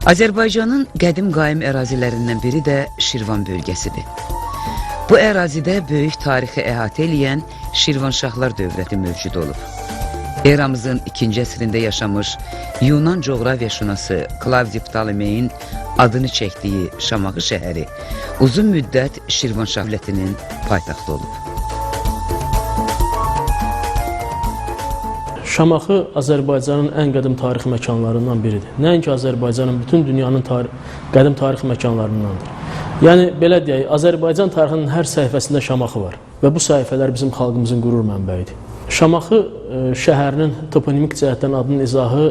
Azərbaycanın qədim qaim ərazilərindən biri də Şirvan bölgəsidir. Bu ərazidə böyük tarixi əhatə eləyən Şirvanşahlar dövləti mövcud olub. Eramızın 2-ci əsrində yaşamış Yunan coğrafiyaşünası Klavdi Ptolemeyin adını çəkdiyi Şamaxı şəhəri uzun müddət Şirvanşah dövlətinin paytaxtı olub. Şamaxı Azərbaycanın ən qədim tarixi məkanlarından biridir. Nəinki Azərbaycanın, bütün dünyanın qədim tarixi məkanlarındandır. Yəni belə deyək, Azərbaycan tarixinin hər səhifəsində Şamaxı var və bu səhifələr bizim xalqımızın qürur mənbəyidir. Şamaxı şəhərinin toponimik cəhətdən adının izahı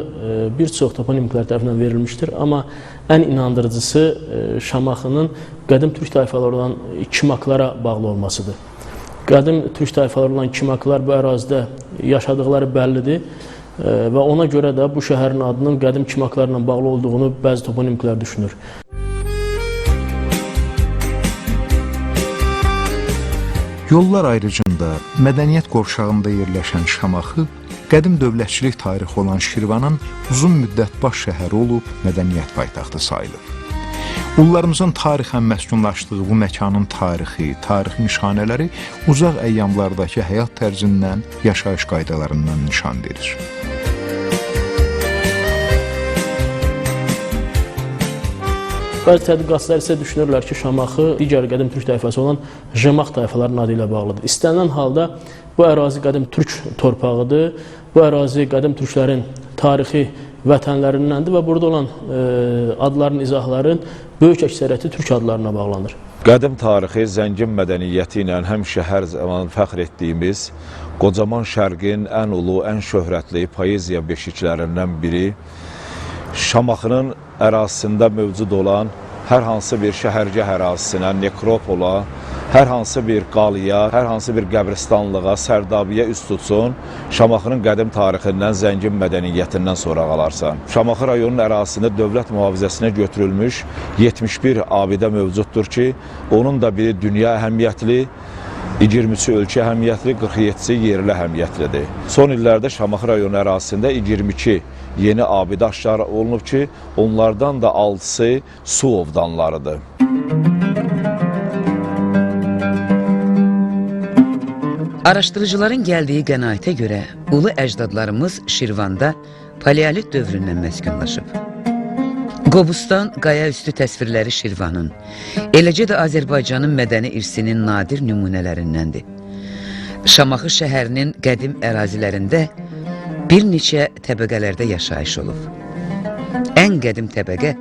bir çox toponimiklər tərəfindən verilmişdir, amma ən inandırıcısı Şamaxının qədim türk tayfaları olan Kimaklara bağlı olmasıdır. Qədim türk tayfaları olan Kimaklar bu ərazidə yaşadıqları bəllidir və ona görə də bu şəhərin adının qədim Kimaklarla bağlı olduğunu bəzi toponimiklər düşünür. Yollar ayrıcında, mədəniyyət qovşağında yerləşən Şamaxı, qədim dövlətçilik tarixi olan Şirvanın uzun müddət baş şəhəri olub, mədəniyyət paytaxtı sayılıb. Ullarımızın tarixən məskunlaşdığı bu məkanın tarixi, tarixi nişanələri uzaq əyyamlardakı həyat tərzindən, yaşayış qaydalarından nişan verir. Bəzi tədqiqatçılar isə düşünürlər ki, Şamaxı digər qədim türk tayfası olan Jemaq tayfalarının adı ilə bağlıdır. İstənilən halda bu ərazi qədim türk torpağıdır. Bu ərazi qədim türklərin tarixi vətənlərindəndir və burada olan adların, izahların böyük əksəriyyəti türk adlarına bağlanır. Qədim tarixi, zəngin mədəniyyəti ilə həmişə hər zaman fəxr etdiyimiz qocaman şərqin ən ulu, ən şöhrətli poeziya beşiklərindən biri Şamaxının ərazisində mövcud olan hər hansı bir şəhərgah ərazisinə, nekropola, hər hansı bir qalaya, hər hansı bir qəbristanlığa, sərdabiyə üst tutsun, Şamaxının qədim tarixindən, zəngin mədəniyyətindən soraq alarsan. Şamaxı rayonunun ərazisində dövlət mühafizəsinə götürülmüş 71 abidə mövcuddur ki, onun da biri dünya əhəmiyyətli, 23-ü ölkə əhəmiyyətli, 47-si yerli əhəmiyyətlidir. Son illərdə Şamaxı rayonu ərazisində 22 yeni abidə aşkar olunub ki, onlardan da 6-sı su ovdanlarıdır. Araşdırıcıların gəldiyi qənaətə görə ulu əcdadlarımız Şirvanda paleolit dövründən məskunlaşıb. Qobustan qaya üstü təsvirləri Şirvanın, eləcə də Azərbaycanın mədəni irsinin nadir nümunələrindəndir. Şamaxı şəhərinin qədim ərazilərində bir neçə təbəqələrdə yaşayış olub. Ən qədim təbəqə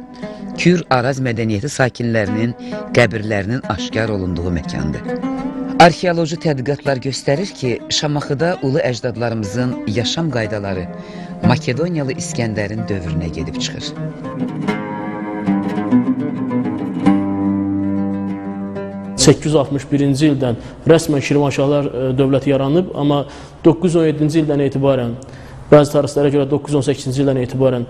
Kür-Araz mədəniyyəti sakinlərinin qəbirlərinin aşkar olunduğu məkandır. Arxeoloji tədqiqatlar göstərir ki, Şamaxıda ulu əcdadlarımızın yaşam qaydaları Makedoniyalı İskəndərin dövrünə gedib çıxır. ...861-ci ildən rəsmən Şirvanşahlar dövləti yaranıb, amma 917-ci ildən etibarən, bəzi tarixçilərə görə 918-ci ildən etibarən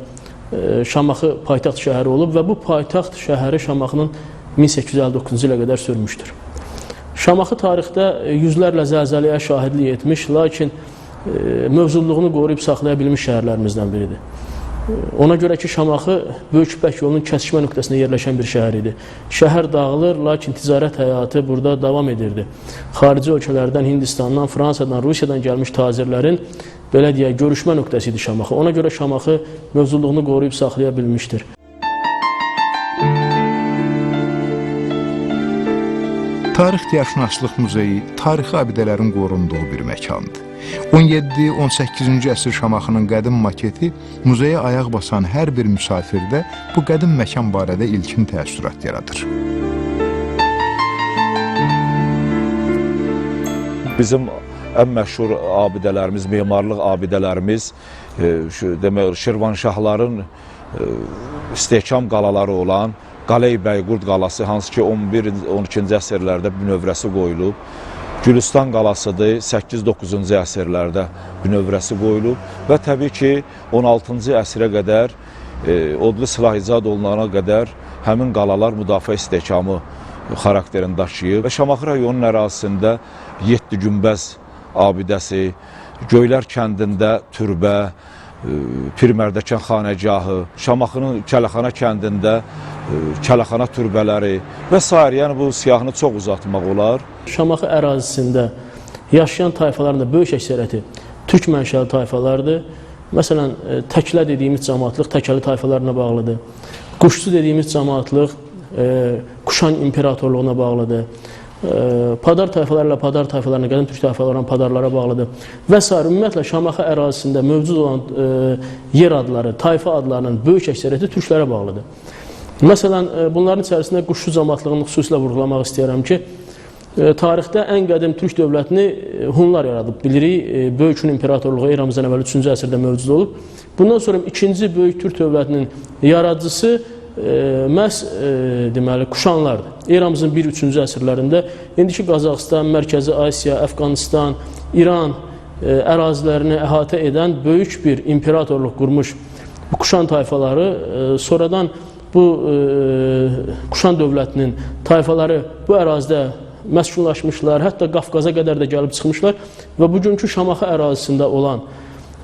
Şamaxı paytaxt şəhəri olub və bu paytaxt şəhəri Şamaxının 1859-cu ilə qədər sürmüşdür. Şamaxı tarixdə yüzlərlə zəlzələyə şahidlik etmiş, lakin mövcudluğunu qoruyub saxlaya bilmiş şəhərlərimizdən biridir. Ona görə ki, Şamaxı Böyük İpək yolunun kəsişmə nöqtəsində yerləşən bir şəhər idi. Şəhər dağılır, lakin ticarət həyatı burada davam edirdi. Xarici ölkələrdən, Hindistandan, Fransadan, Rusiyadan gəlmiş tacirlərin, belə deyək, görüşmə nöqtəsi idi Şamaxı. Ona görə Şamaxı mövcudluğunu qoruyub saxlaya bilmişdir. Tarix Diyarşünaslıq Muzeyi tarixi abidələrin qorunduğu bir məkandır. 17-18-ci əsr Şamaxının qədim maketi muzeyə ayaq basan hər bir müsafirdə bu qədim məkan barədə ilkin təəssürat yaradır. Bizim ən məşhur abidələrimiz, memarlıq abidələrimiz, demək, Şirvanşahların istehkam qalaları olan Qaley Bəyqurd qalası, hansı ki 11-12-ci əsrlərdə bünövrəsi qoyulub. Gülüstan qalasıdır, 8-9-cu əsrlərdə bünövrəsi qoyulub və təbii ki 16-cı əsrə qədər, odlu silah icad olunana qədər həmin qalalar müdafiə istehkamı xarakterini daşıyıb. Və Şamaxı rayonunun ərazisində 7 günbəz abidəsi, Göylər kəndində türbə, Pirmərdəkan xanəgahı, Şamaxının Kələxana kəndində Kələxana türbələri və sair. Yəni bu siyahını çox uzatmaq olar. Şamaxı ərazisində yaşayan tayfaların da böyük əksəriyyəti türk mənşəli tayfalardır. Məsələn, Təklə dediyimiz cəmatlıq Təkəli tayfalarına bağlıdır. Quşçu dediyimiz cəmatlıq Kuşan imperatorluğuna bağlıdır. Padar tayfalarla Padar tayfalarına, qədim türk tayfalarına, Padarlara bağlıdır. Və sair. Ümumiyyətlə, Şamaxı ərazisində mövcud olan yer adları, tayfa adlarının böyük əksəriyyəti türklərə bağlıdır. Məsələn, bunların içərisində Quşçu cəmatlığını xüsusilə vurğulamaq istəyirəm ki, tarixdə ən qədim türk dövlətini Hunlar yaradıb. Bilirik, Böyük Hun İmperatorluğu eramızdan əvvəl 3-cü əsrdə mövcud olub. Bundan sonra ikinci böyük türk dövlətinin yaradıcısı məhz deməli Kuşanlardır. Eramızın 1-3-cü əsrlərində indiki Qazaxıstan, Mərkəzi Asiya, Əfqanistan, İran ərazilərini əhatə edən böyük bir imperatorluq qurmuş Kuşan tayfaları sonradan bu Kuşan dövlətinin tayfaları bu ərazidə məskunlaşmışlar, hətta Qafqaza qədər də gəlib çıxmışlar və bugünkü Şamaxı ərazisində olan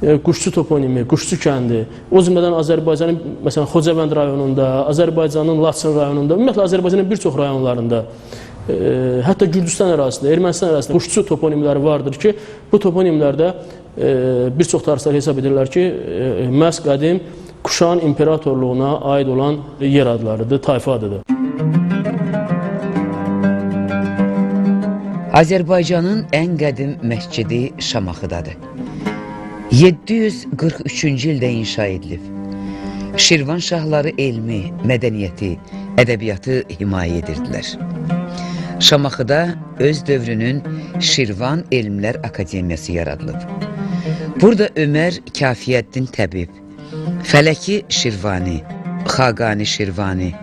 Quşçu toponimi, Quşçu kəndi, o cümlədən Azərbaycanın məsələn Xocavənd rayonunda, Azərbaycanın Laçın rayonunda, ümumiyyətlə Azərbaycanın bir çox rayonlarında, hətta Gürcüstan ərazisində, Ermənistan ərazisində Quşçu toponimləri vardır ki, bu toponimlərdə bir çox tarixçilər hesab edirlər ki, məhz qədim Kuşan imperatorluğuna aid olan yer adlarıdır, tayfa adıdır. Azərbaycanın ən qədim məscidi Şamaxıdadır. 743-cü ildə inşa edilib. Şirvan şahları elmi, mədəniyyəti, ədəbiyyatı himayə edirdilər. Şamaxıda öz dövrünün Şirvan Elmlər Akademiyası yaradılıb. Burada Ömər Kafiyəddin Təbib, Fələki Şirvani, Xaqani Şirvani,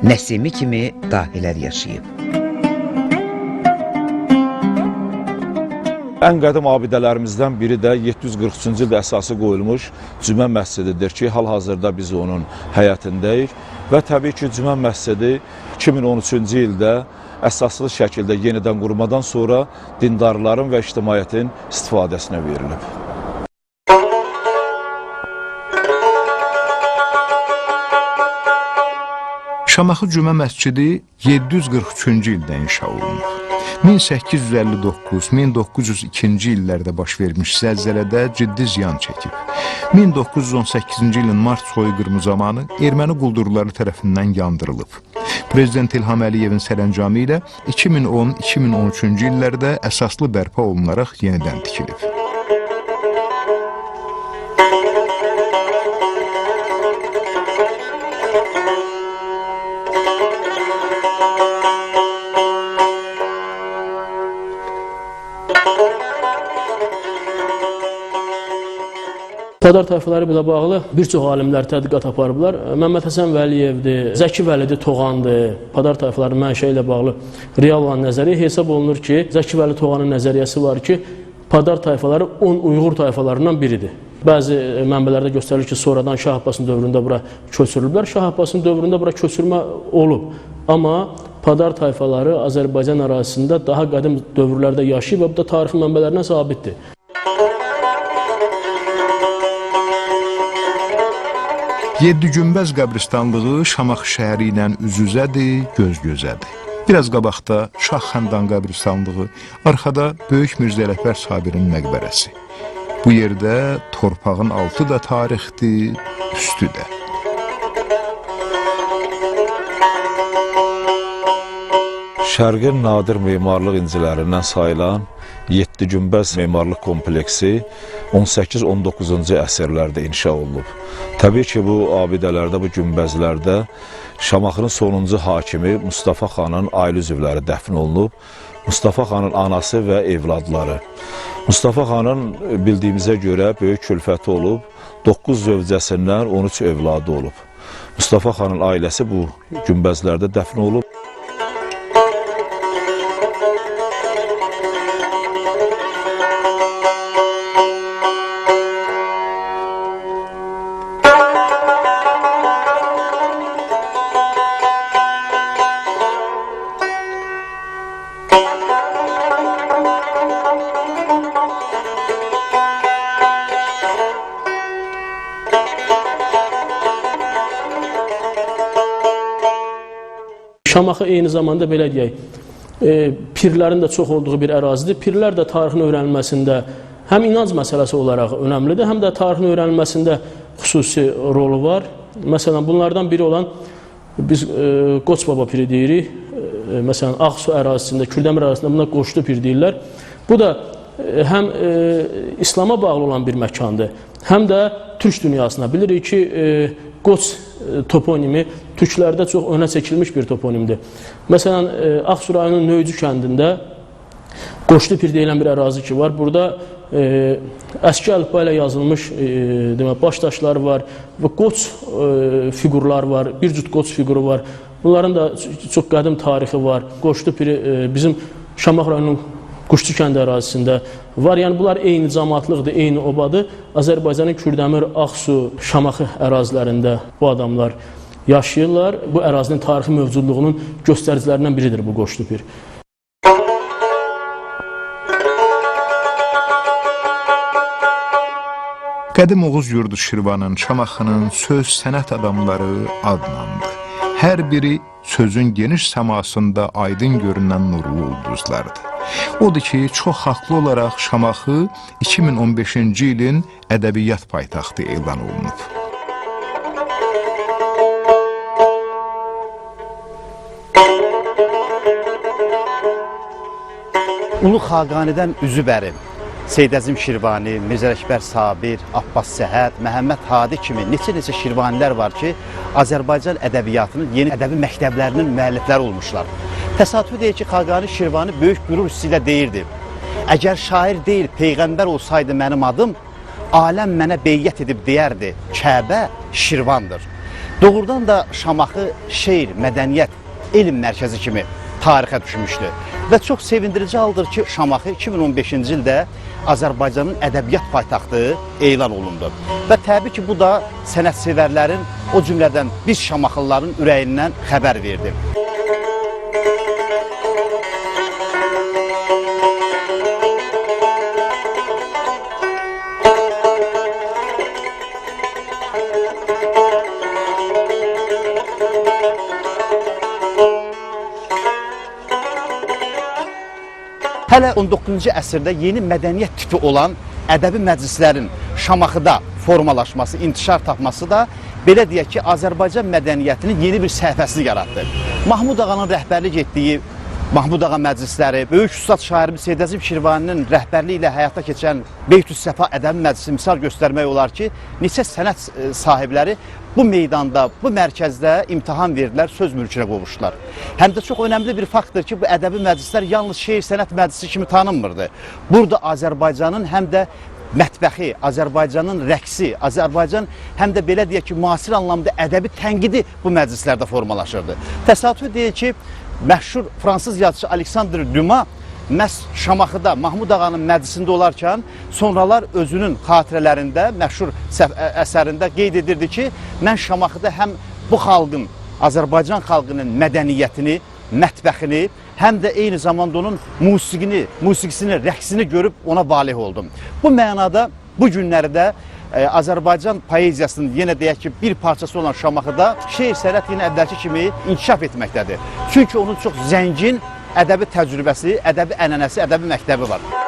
Nəsimi kimi dahilər yaşayıb. Ən qədim abidələrimizdən biri də 743-cü ildə əsası qoyulmuş Cümə məscididir ki, hal-hazırda biz onun həyətindəyik və təbii ki, Cümə məscidi 2013-cü ildə əsaslı şəkildə yenidən qurmadan sonra dindarların və ictimaiyyətin istifadəsinə verilib. Şamaxı Cümə məscidi 743-cü ildə inşa olunub. 1859-1902-ci illərdə baş vermiş zəlzələdə ciddi ziyan çəkib. 1918-ci ilin mart soyqırımı zamanı erməni quldurları tərəfindən yandırılıb. Prezident İlham Əliyevin sərəncamı ilə 2010-2013-cü illərdə əsaslı bərpa olunaraq yenidən tikilib. Padar tayfaları ilə bağlı bir çox alimlər tədqiqat aparıblar. Məmməd Həsən Vəliyevdir, Zəki Vəlidir, Toğandır. Padar tayfalarının mənşəyi ilə bağlı real olan nəzəriyyə hesab olunur ki, Zəki Vəli Toğanın nəzəriyyəsi var ki, Padar tayfaları 10 Uyğur tayfalarından biridir. Bəzi mənbələrdə göstərilir ki, sonradan Şah Abbasın dövründə bura köçürülüblər. Şah Abbasın dövründə bura köçürmə olub. Amma Padar tayfaları Azərbaycan ərazisində daha qədim dövrlərdə yaşayıb və bu da tarixi mənbələrindən sabitdir. Yeddi Günbəz qəbristanlığı Şamaxı şəhəri ilə üz-üzədir, göz-gözədir. Biraz qabaqda Şah Xəndan qəbristanlığı, arxada Böyük Mirzə Ələkbər Sabirin məqbərəsi. Bu yerdə torpağın altı da tarixdir, üstü də. Şərqin nadir memarlıq incilərindən sayılan Yeddi Günbəz memarlıq kompleksi 18-19-cu əsrlərdə inşa olunub. Təbii ki, bu abidələrdə, bu günbəzlərdə Şamaxının sonuncu hakimi Mustafa xanın ailə üzvləri dəfn olunub. Mustafa xanın anası və evladları. Mustafa xanın bildiyimizə görə böyük külfəti olub, 9 zövcəsindən 13 evladı olub. Mustafa xanın ailəsi bu günbəzlərdə dəfn olub. Şamaxı eyni zamanda belə deyək, pirlərin də çox olduğu bir ərazidir. Pirlər də tarixin öyrənilməsində həm inanc məsələsi olaraq önəmlidir, həm də tarixin öyrənilməsində xüsusi rolu var. Məsələn, bunlardan biri olan biz Qoç Baba piri deyirik. Məsələn, Ağsu ərazisində, Kürdəmir ərazisində buna Qoçlu pir deyirlər. Bu da həm İslama bağlı olan bir məkandır, həm də türk dünyasına. Bilirik ki, Qoç toponimi türklərdə çox önə çəkilmiş bir toponimdir. Məsələn, Ağsu rayonunun Nöycü kəndində Qoçlu pir deyilən bir ərazi ki var. Burada əski əlifba ilə yazılmış demək, baş daşları var və qoç fiqurlar var, bir cüt qoç fiquru var. Bunların da çox qədim tarixi var. Qoçlu piri bizim Şamaxı rayonunun Quşçu kəndi ərazisində var. Yəni bunlar eyni cəmaatlıqdır, eyni obadır. Azərbaycanın Kürdəmir, Ağsu, Şamaxı ərazilərində bu adamlar yaşayırlar. Bu ərazinin tarixi mövcudluğunun göstəricilərindən biridir bu Qoçlu pir. Qədim Oğuz yurdu Şirvanın, Şamaxının söz sənət adamları adlandı. Hər biri sözün geniş səmasında aydın görünən nurlu ulduzlardır. Odur ki, çox haqlı olaraq Şamaxı 2015-ci ilin ədəbiyyat paytaxtı elan olunub. Ulu Xaqanidən üzü bərim. Seyid Əzim Şirvani, Mirzə Ələkbər Sabir, Abbas Səhət, Məhəmməd Hadi kimi neçə-neçə Şirvanilər var ki, Azərbaycan ədəbiyyatının yeni ədəbi məktəblərinin müəllifləri olmuşlar. Təsadüfi deyil ki, Xaqani Şirvani böyük qürur hissi ilə deyirdi: əgər şair deyil, peyğəmbər olsaydı mənim adım, aləm mənə beyyət edib deyərdi, Kəbə Şirvandır. Doğrudan da Şamaxı şeir, mədəniyyət, elm mərkəzi kimi tarixə düşmüşdü. Və çox sevindirici haldır ki, Şamaxı 2015-ci ildə Azərbaycanın ədəbiyyat paytaxtı elan olundu. Və təbii ki, bu da sənətsevərlərin, o cümlədən biz Şamaxılıların ürəyindən xəbər verdi. Hələ 19-cu əsrdə yeni mədəniyyət tipi olan ədəbi məclislərin Şamaxıda formalaşması, intişar tapması da belə deyək ki, Azərbaycan mədəniyyətinin yeni bir səhifəsini yaratdı. Mahmud Ağanın rəhbərlik etdiyi Mahmud Ağa məclisləri, böyük ustad şairimiz Seyid Əzim Şirvaninin rəhbərliyi ilə həyata keçən Beytüs-Səfa ədəbi məclisi misal göstərmək olar ki, neçə sənət sahibləri bu meydanda, bu mərkəzdə imtahan verdilər, söz mülkünə qovuşdular. Həm də çox önəmli bir faktdır ki, bu ədəbi məclislər yalnız şeir sənət məclisi kimi tanınmırdı. Burada Azərbaycanın həm də mətbəxi, Azərbaycanın rəqsi, Azərbaycan həm də belə deyək ki, müasir anlamda ədəbi tənqidi bu məclislərdə formalaşırdı. Təsadüfi deyil ki, məşhur fransız yazıçı Alexandre Dumas məhz Şamaxıda Mahmud Ağanın məclisində olarkən sonralar özünün xatirələrində, məşhur əsərində qeyd edirdi ki, mən Şamaxıda həm bu xalqın, Azərbaycan xalqının mədəniyyətini, mətbəxini, həm də eyni zamanda onun musiqini, musiqisini, rəqsini görüb ona valeh oldum. Bu mənada bu günlərdə Azərbaycan poeziyasının yenə deyək ki, bir parçası olan Şamaxıda şeir sənət yenə əvvəlki kimi inkişaf etməkdədir. Çünki onun çox zəngin ədəbi təcrübəsi, ədəbi ənənəsi, ədəbi məktəbi var.